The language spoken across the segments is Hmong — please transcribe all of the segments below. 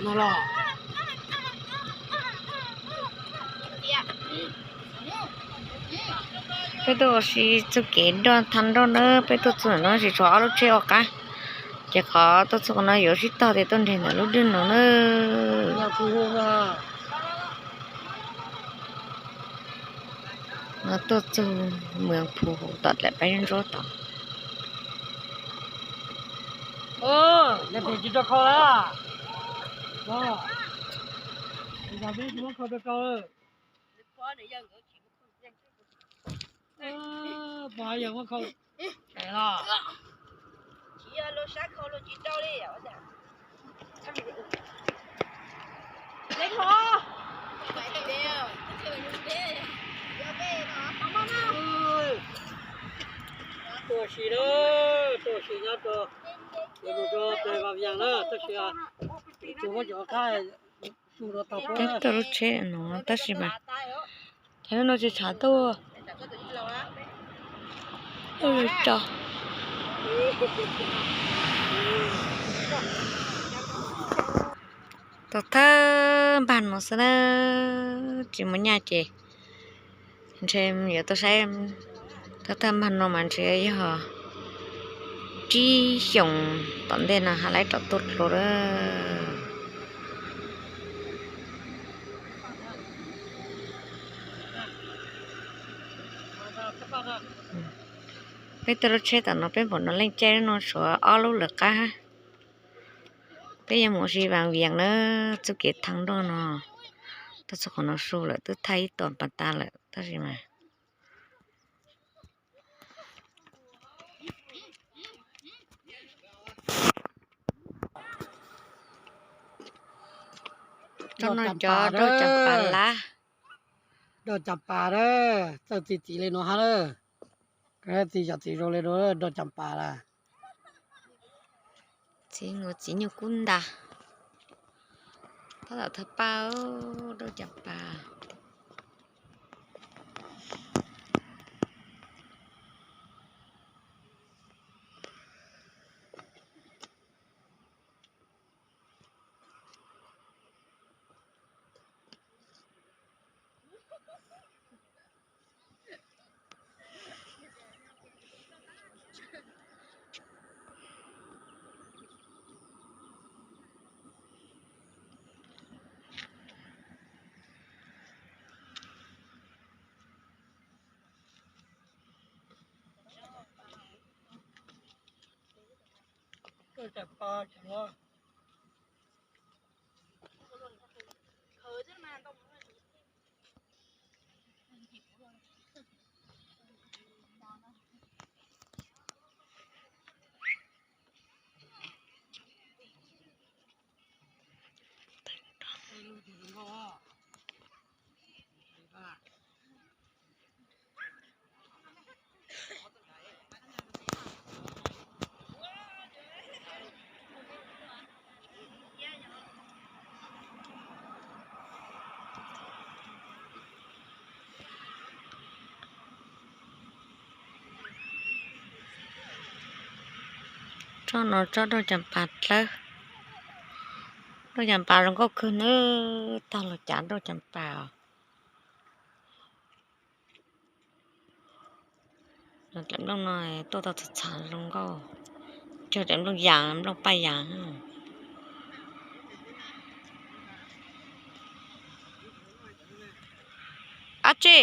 Peb tuaj ua si txuj kev doj thaj nroj na, peb tuaj txug ntawm no tsis tshuav ob lub tsheb ua qab, ces qhov tuaj txug no yuav sib tog tias tuaj nreg ntawm lub dwj no na. No tuaj txug Mws Phu tom dlaim Paj Ntsuab tod. Tuaj si na, tuaj si nyob rau, mus rau pem Vaj Vias na, tab sis tsis muaj cov qab su rau tau. Peb tuaj lub tsheb no tab sis mas cov no tsis tshav tuaj. Tuaj li tso. Tau thawj npag no xwb na, tsis muaj nyaj ces ntshe yuav tuaj saib. Thawj thawj npag no mas ntshe yog tsib xyoos tom ntej no hab laib rov tuaj dlua lawm. Peb tuaj lub tsheb tom no peb npaum no leej caij no tshuav ob lub lawv qab. Peb yuav mus ua si Vaj Vias na, txuj kev thaj nroj no. Tuaj txug qhov no su lawm twb thaij ib tog pas tas lawm tab sis mas Tsob no cov doj Cam Pas lab. Doj Cam Pas na, txawj txi txiv li no hab lawm. Txi cov txiv zoo li no doj Cam Pas lawm. Txiv nkaus txiv nyuj kub ntas. Tab tom thawj paj doj Cam Pas. Tsob no tsob doj Cam Pas dlawb. Doj Cam Pas zoo nkauj kawg nawb, tag los cav doj Cam Pas os. Daim nplooj no tuaj tau txhav txhav zoo nkauj, cog daim nplooj yas nplooj paj yas. Ab tsi,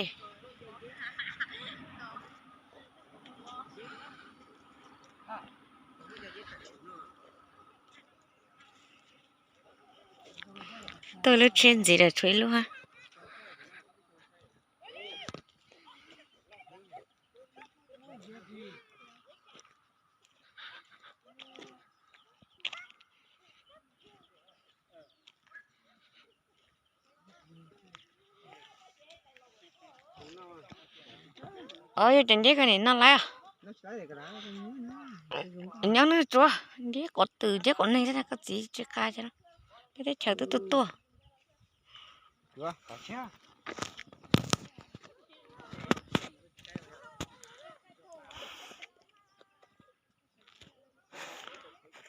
tuaj lub tsheb ntxiv lawm tshuav ib lub hab. Os, yog cov nceb ko nim noj lawm. Nyob nws tsuav nceb quav twm nceb quav neeg xwb, koj txiv tsis qab, peb teb chaws twb tuaj tuaj.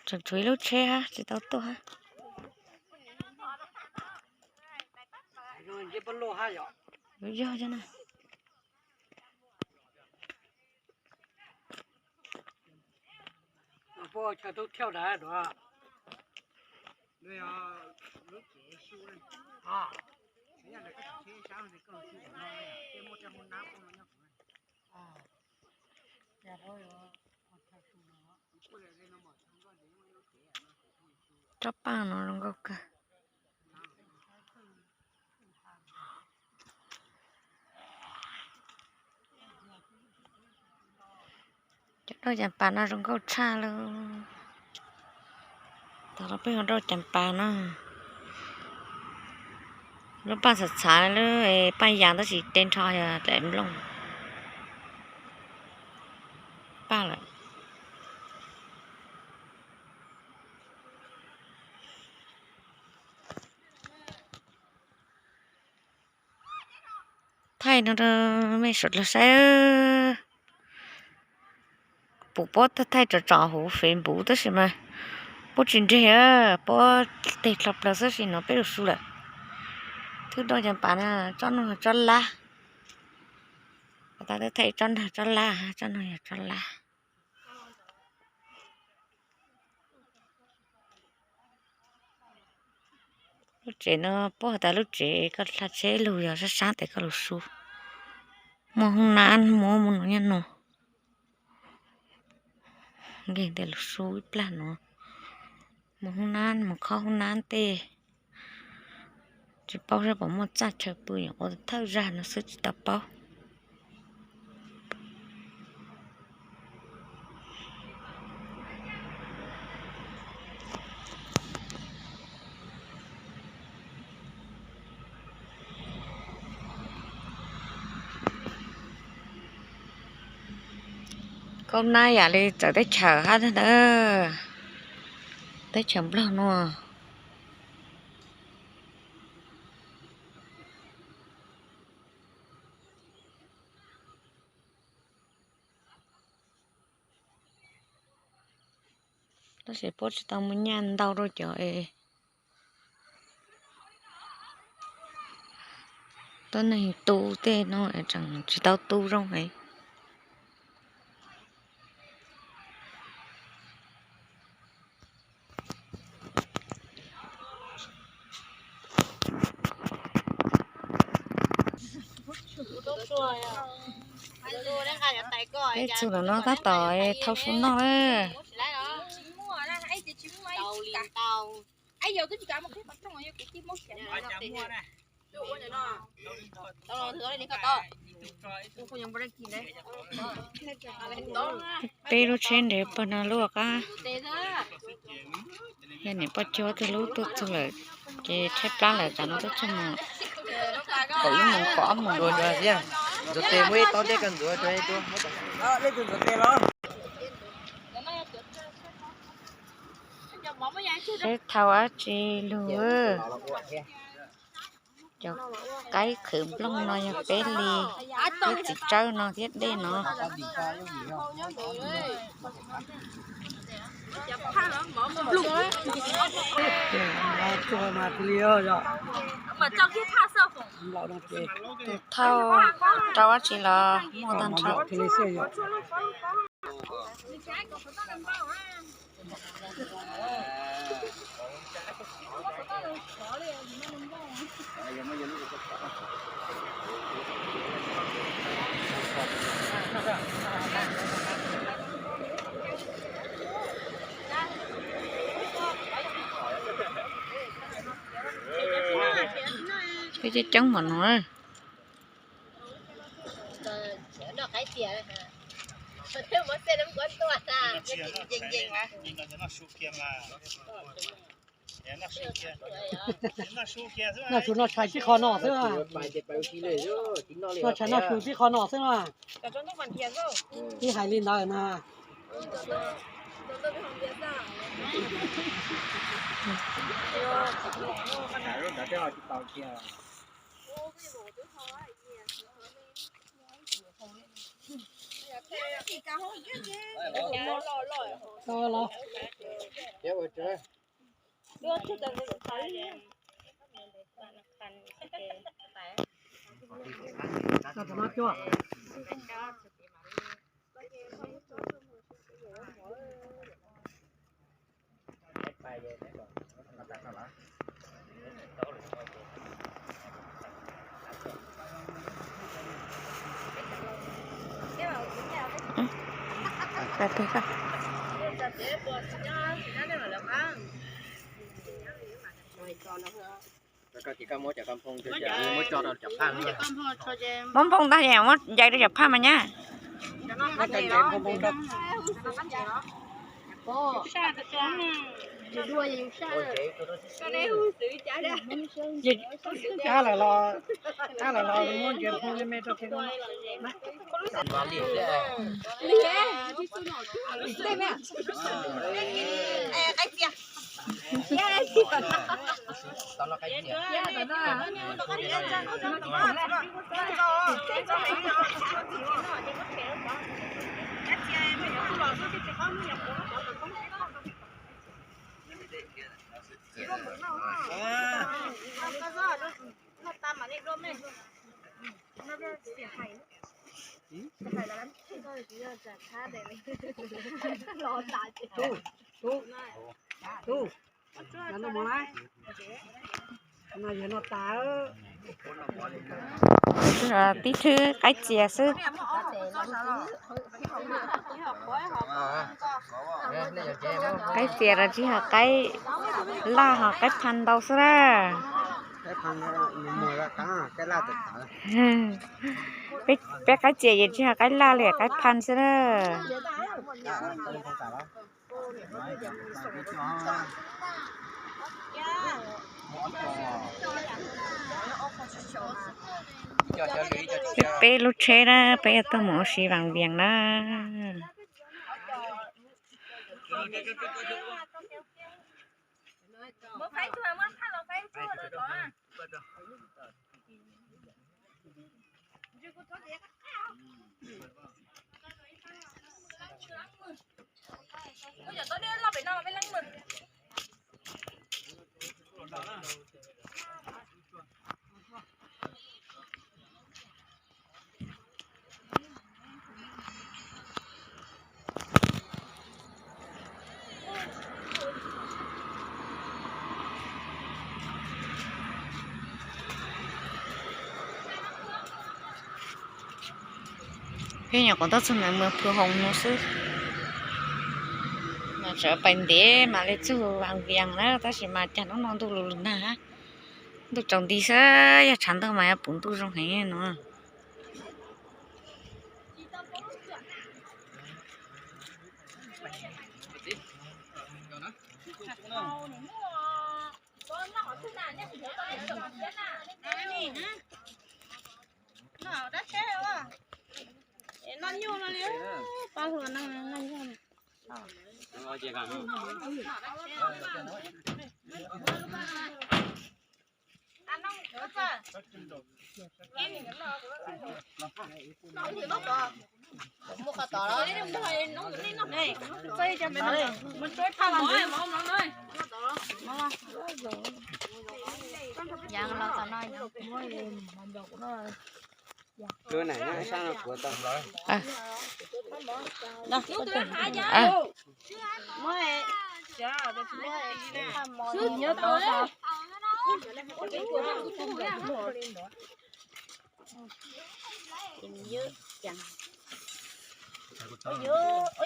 Tseem tshuav ib lub tsheb hab tsis tau tuaj hab. Yog cov na. Tsob paj no zoo nkauj kawg. Cov roj cas pas no zoo nkauj tshaj lawm. Tau los peb ho roj cas pas no. Lub paj txhav txhav, lub paj yas tab sis tej nrho yog daim nplooj paj lawm. Thaij no rau mej suav dlawg saib. Pum pob thaij tsom tsom hauv Facebook tab sis mas pob tsis nreg, pob teg dlho plaws xwb sis no peb lug su lawm. Thwb roj cas pas na, tsob no tsob lab. Thaij tsob no tsob lab, tsob no yog tsob lab. Lub tsev no puab has tas lub tsev koj hla tsheb lug yog sab sab tes koj lug su. Muaj hoob nab muaj muaj no nyob no. Nkeeg tes lug su ib plag no. Mus hoob nab mus khob hoob nab tej. Tsis paub sab puas muaj txaj chaw pw, nyuam qhuav thawj zag no xwb tsis tau paub. Khaub nab yam li txawv teb chaws hab ntag. Teb chaws Nplog no. Tab sis puab tsis tau muaj nyaj ntau rau cov es tuab neeg tu tej no es tseem tsis tau tu zoo heev. Peb txug ntawm no tab tom thau su noj lawm. Peb lub tsheb nres pag no lub qab, yog niam poj cuab twg lub tuaj txug lawm ces tshaib plab lawm, tam no tuaj txug mus kaum ib moos kaum ob moos. Saib thau dab tsi lug. Cov qaib qhwv nplooj no yog peb li, peb txiv tsawb no thiab dej no. Tus thauj rau dab tsi los muaj tag nrho. Peb coob coob npaum no. Noj su noj tshais tib qho no xwb na. Noj tshais noj su tib qho no xwb na. Ib hais li ntawd na. Tau los. Muab nphoo ntag es muab ncaws rau cov phaj mas nyab. Ab lawm los, ab lawm los muab ncaws nphoo me me rau kiag. Tib thwb qaib txias xwb. Qaib txias los tsis yog qaib laj, ho qaib pha ntau xwb na. Peb qaib txias ces tsis yog qaib laj li, qaib pha xwb na. Peb, peb lub tsheb na, peb yuav tuaj mus ua si Vaj Vias na. Peb nyuam qhuav tuaj txog ntawm Mws Phu Hoos no xwb. Mas tseem pais ntev mam li txog Vaj Vias na, tab sis mas cas hnub no ntuj lug lug nag, ntuj tsaus nti xwb, yog tshav ntuj mas yuav puv ntuj zoo heev no.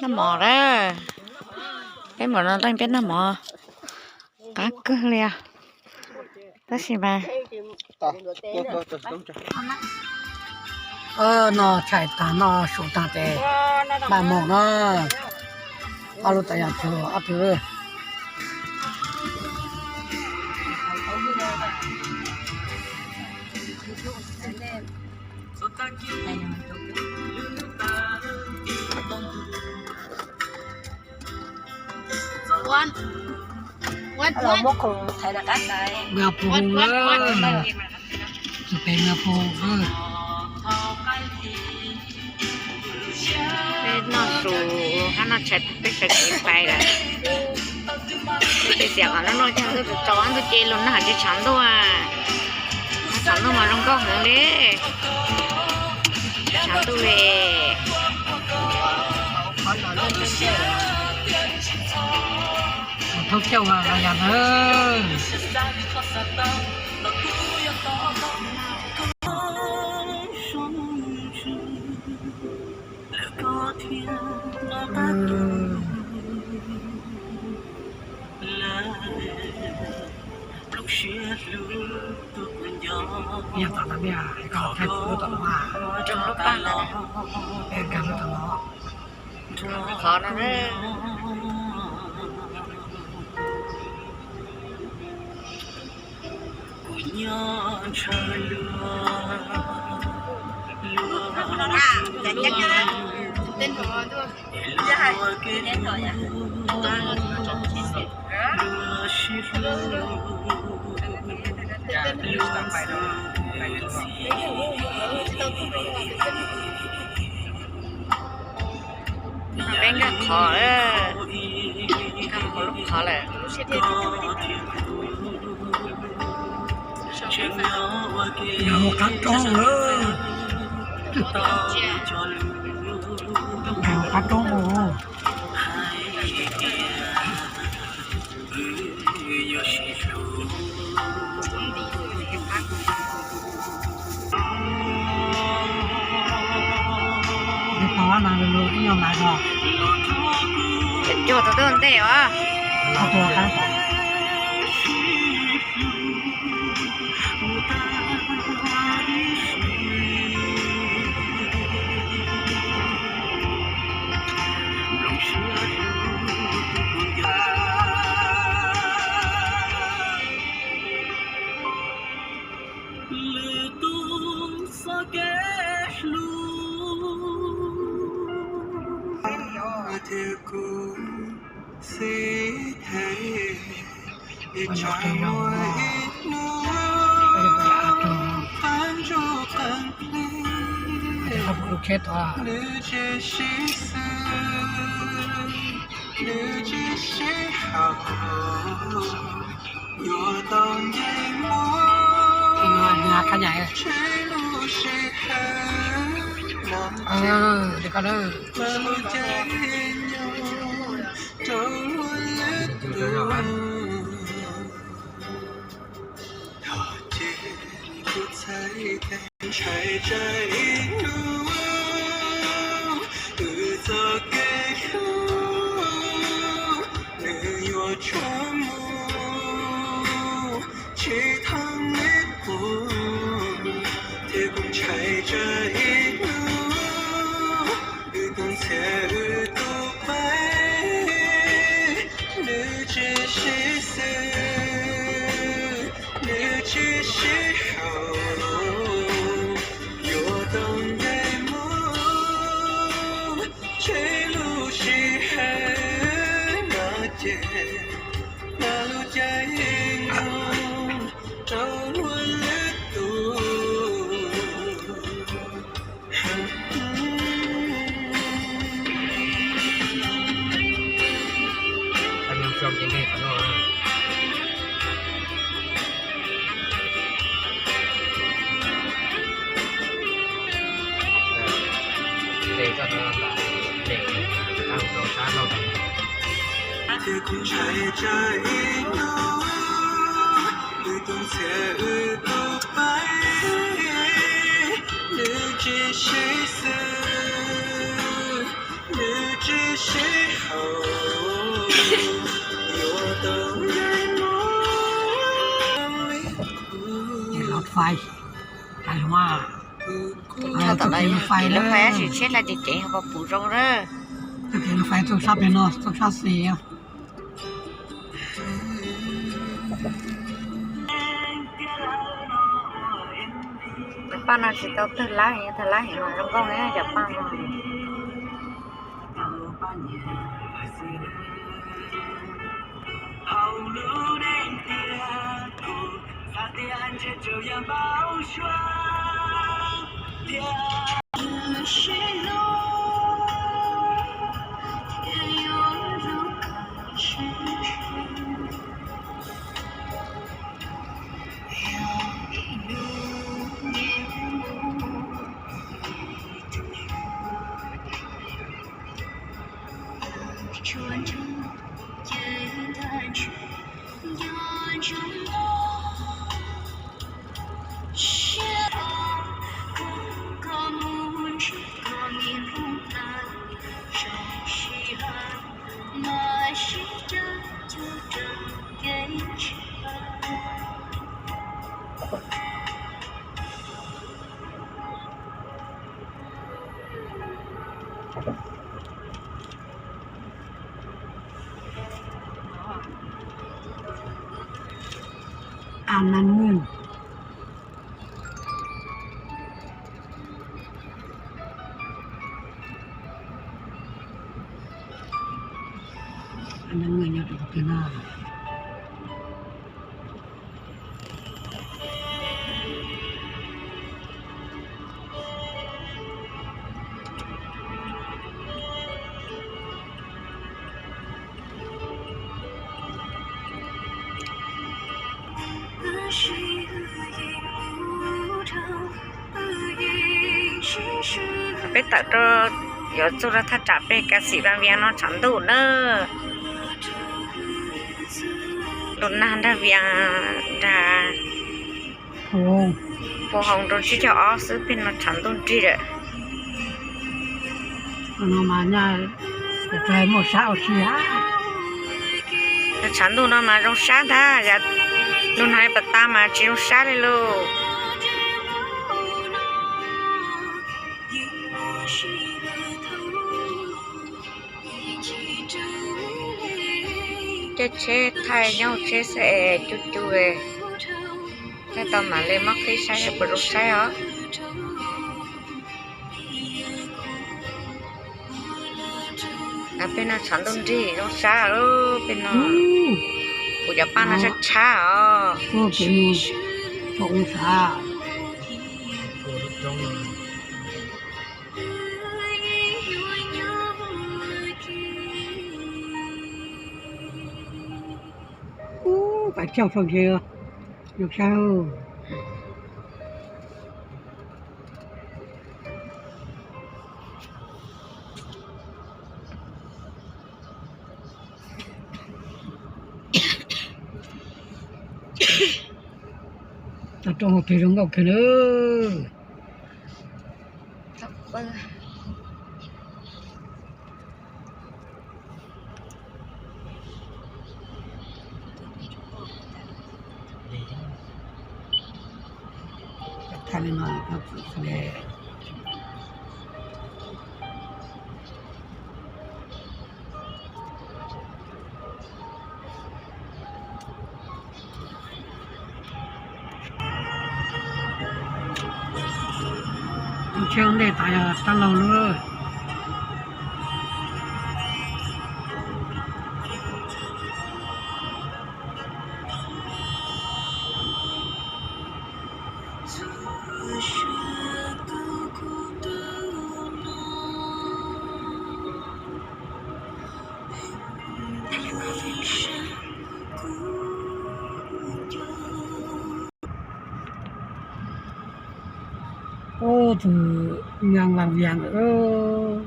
Noj mov lawm. Peb mus no leej peb noj mov qab kawg li os. Tab sis mas no tshais tag no su tag tes mam mus no. Ob lub tas yog tug ob tug. Nkag Phu Hoos lawm. Tus pem Nkag Phu Hoos lawm. Peb noj su, hab noj tshais, peb sawv kev pais lawm. Peb tias kom lub no cog ntuj tsaus, ntuj ce lug nag ces tshav ntuj. Tshav ntuj mas zoo nkauj heev li. Tshav ntuj li. Thoob cauj los yog na. Yog tom no, koj thaij kuv lub tom no, nkag lub tom no. Qhov no na. Peb nkag qhov, nkag hauv lub qhov lawm. Yog qab roob lawm. Yog qab roob lawm. Cov cuag tau tuaj ntej os. Lwm tus txoj kev hlub thiab kuv xib theeb, ib tsam muaj ib hnub qab ntuj qab nplej, nws tsis sib xws, nws tsis sib haum, yuav tau nce mus tseg lub sij hawm no, mas lub caij nyoog rau luag lwm tus. Thov cia kuv txhais tes ntshai tsam ib hnub wb txoj kev hlub nws yuav tshuav mus tsis thoob li qub, thiab kuv ntshai tsam ib hnub wb koom txhiaj wb tus peb, nws tsis sib xws, nws tsis sib haum, yuav tau nce mus tseg lub sij hawm no ces, mas lub caij nyoog rau luag lwm tus. Thiab kuv ntshai tsam ib hnub wb koom txhiaj wb tus peb, nws tsis sib xws, nws tsis sib haum, yuav tau nce mus. Lub fais, lub fais, lub fais tab sis tshiab dlha ces cev ho puas puv zoo na. Lub fais txoj sab pem no, txoj sab xis. Cov paj no tsis tau twg lab heev, twg lab heev mas zoo nkauj heev cov paj no. Nam Ngwj. Nam Ngwj nyob rau qhov twg no? Peb tawm rau, yuav txug rau thaj tsam peg Ka Xim Vaj Vias no tshav ntuj na. Lub nag nrag vias nrag, puag hauv nroog tsib caug ob xwb, peg no tshav ntuj nrig lawm. Tshav ntuj no mas zoo sab ntag, yog lub no pas tas mas tsis zoo sab li lauj. Caij tsheb thaij nyob hauv tsheb xwb es cub cub, thaij tau mam li muab qhib saib puas zoo saib os. Peb no tshav ntuj nrig zoo sab lawm peb no. Kuv cov paj no tshab tshab os. Pais cog saum ntses, zoo sab. Tau rau hauv pes zoo nkauj kawg na. Tsheb ntej tas yog tab laug lub. Ub, tus nyuj vaj vias ntawm,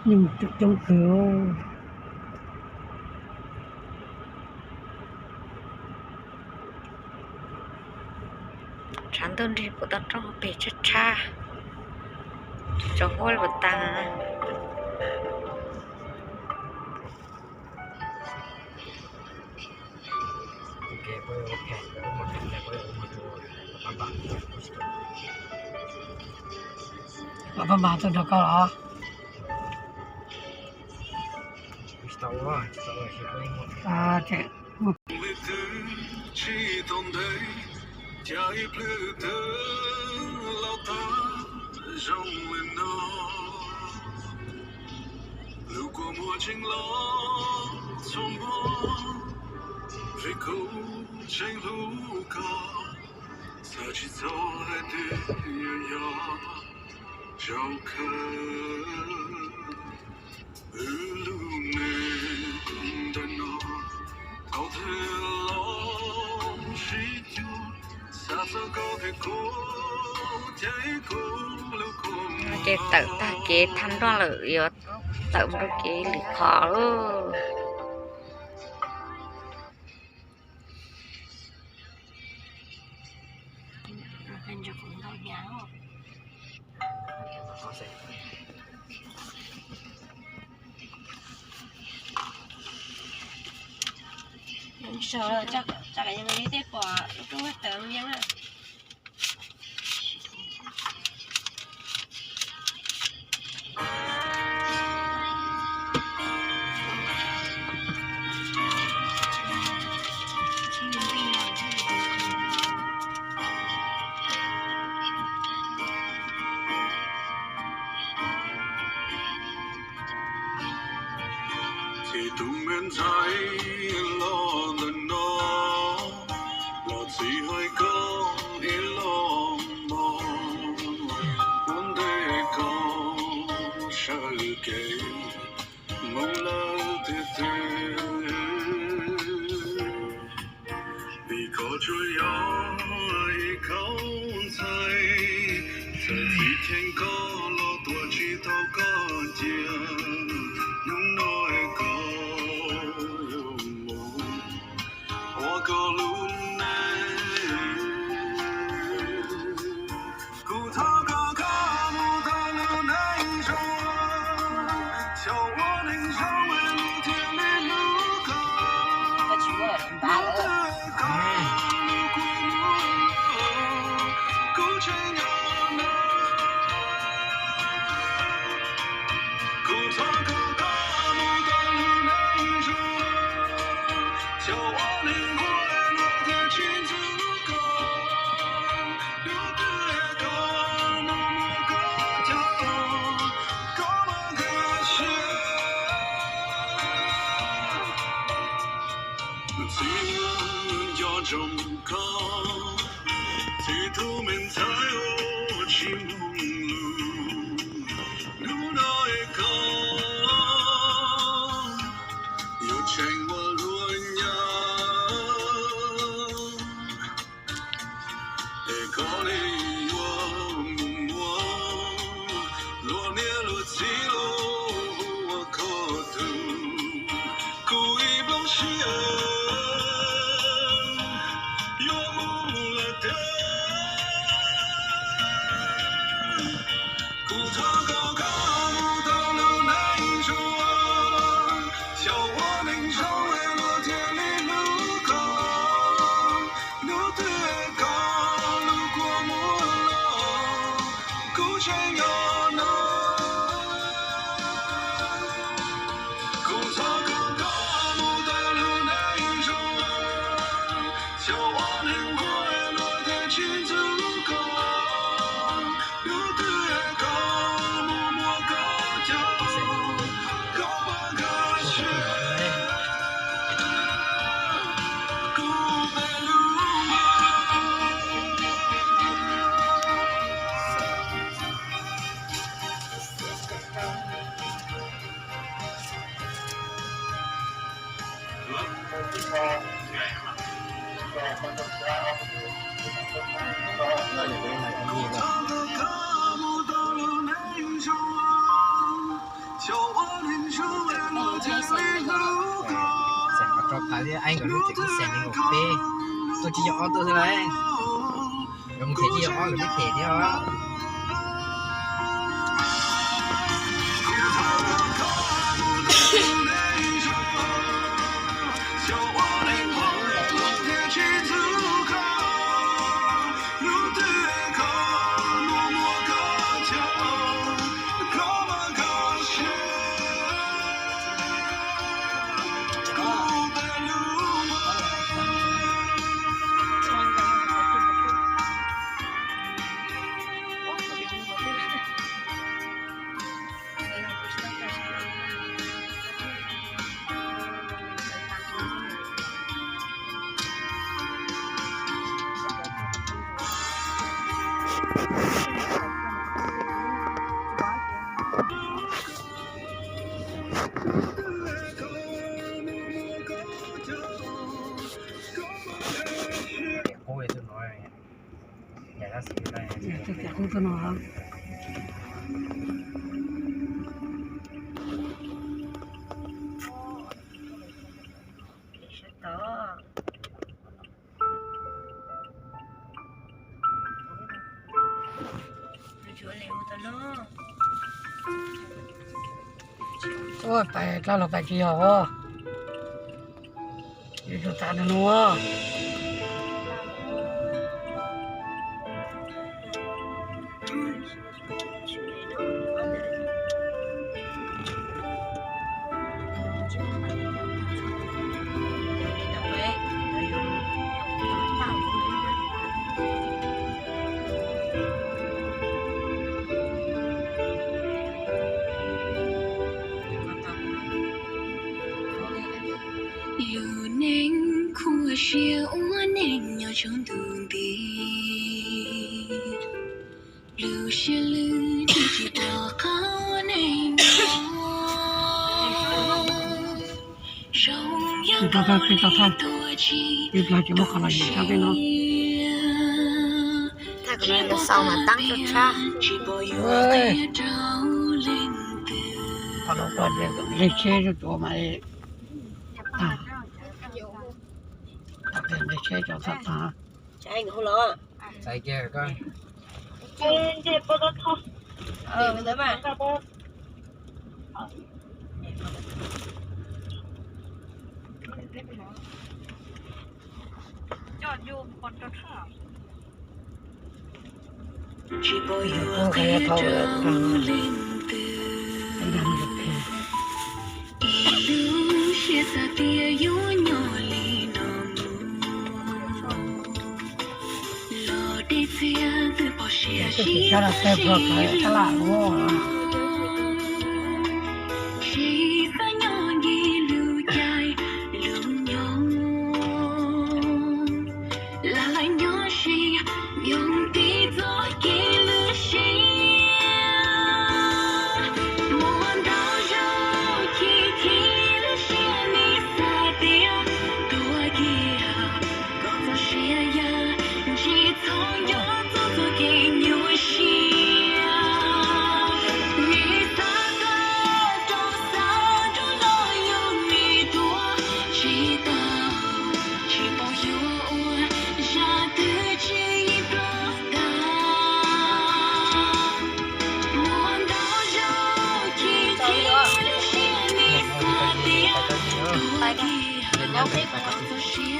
nyuj coob kawg. Tshav ntuj nrig puas tau rau pem tshab tshab, tsaus huab li puas tag. Pab npas tuaj nrog koj los? Tsis tau ua, tsis tau ua, tsis tau ua. Tsis tau ua. Cas ib plhws twb los tag zoo li no, lub kua muag tseem los txhua hmo, vim kuv tseem hlub koj, xav tsis txog hais tias yuav yog zaum kawg. Wb lub neej ntawm no thaum twg los sib cuag, xav txog koj thiab kuv ces kuv lub kua muag. Ces tawm tag kev thaj nroj lawm yuav tawm mus rau kev lwm qhov lauj. Sawv tso, tso kom yog li tej pom lub roob tawm yeeb na. Tus me ntxhais los ntawm no, los txiv hais koj ib los mog, ua ntej koj sawv kev mus lawm tiag tiag. Vim koj tsuas yog ib khau ntxhais, txawm txiv cheem koj los tuaj tsis tau koj cia. Hnub no es koj yuav mus ua koj lub neej. Kuv thov kom koj mus tau lub neej zoo, xyaum ua neeg zoo es luag thiaj li hlub koj. Hnub twg koj lub kua muag los, kuv tseem nyob no. Kuv thov kom koj mus tau lub neej zoo, xyaum ua neeg nquag luag thiaj tsis ntxub koj. Hnub twg koj mus muaj koj coj, koj mam nkag siab. Txiv nco ntsoov koj, txiv tus me ntxhais uas tsis mloog lus. Hnub no es koj yuav tseem ua luag nyab, es koj li yuav mus muab luag niam luag txiv los hu ua koj tug. Kuv ib nplooj siab yuav mus lawm tiag. Kuv thov kom koj mus tau lub neej zoo, xyaum ua neeg zoo es luag thiaj li hlub koj. Hnub twg koj lub kua muag los, kuv tseem nyob no. Kuv thov kom koj mus tau lub neej zoo, xyaum ua neeg nquag luag thiaj tsis ntxub koj. Hnub twg koj mus muaj koj coj, koj mam nkag siab. Kuv peb lub npawg. Xeem qhov rau phav thiab, nkawd lub tsev lub xeem li nkaus peb, tuaj tsis yog ob tuaj xwb lauj. Nkawd mus them tsis yog ob, nkawd twb them thiab os. Tus no. Ua pais dlab los pais tsis yog os. Yuav tsum tas nws nua. Ntu nti, lub siab lwj tsis pom qab neeg. Zoo yam tau thawj, tau thawj, ib plag tsis muaj qhov los yus sab peb no. Tsis pom yuav qhia rau leej twg. Qhov no leej tsheb tuav mas tag, leej tsheb tuav tag tag. Tsis pom yuav qhia rau leej twg. Ib lub siab xav tias yuav nyob li no mus, los dej txias twb pom siab sib hlub. Tsis xav nyob nce lub caij lub nyoog, lam lam nyob sim nyob tib txoj kev lwj siab. Muaj ntau zaug chim chim lub siab, nim xav tias tuag kiag kom txog sia yam, tsis txhob nco txog txoj kev nyuaj siab. Nim xav tuag rau xav rau los yog nim tuag tsis tau, tsis paub yuav ua zaj twg tsis yeej ploj tag. Muaj ntau zaug chim chim lub siab, nim xav tias tuag kiag kom txog sia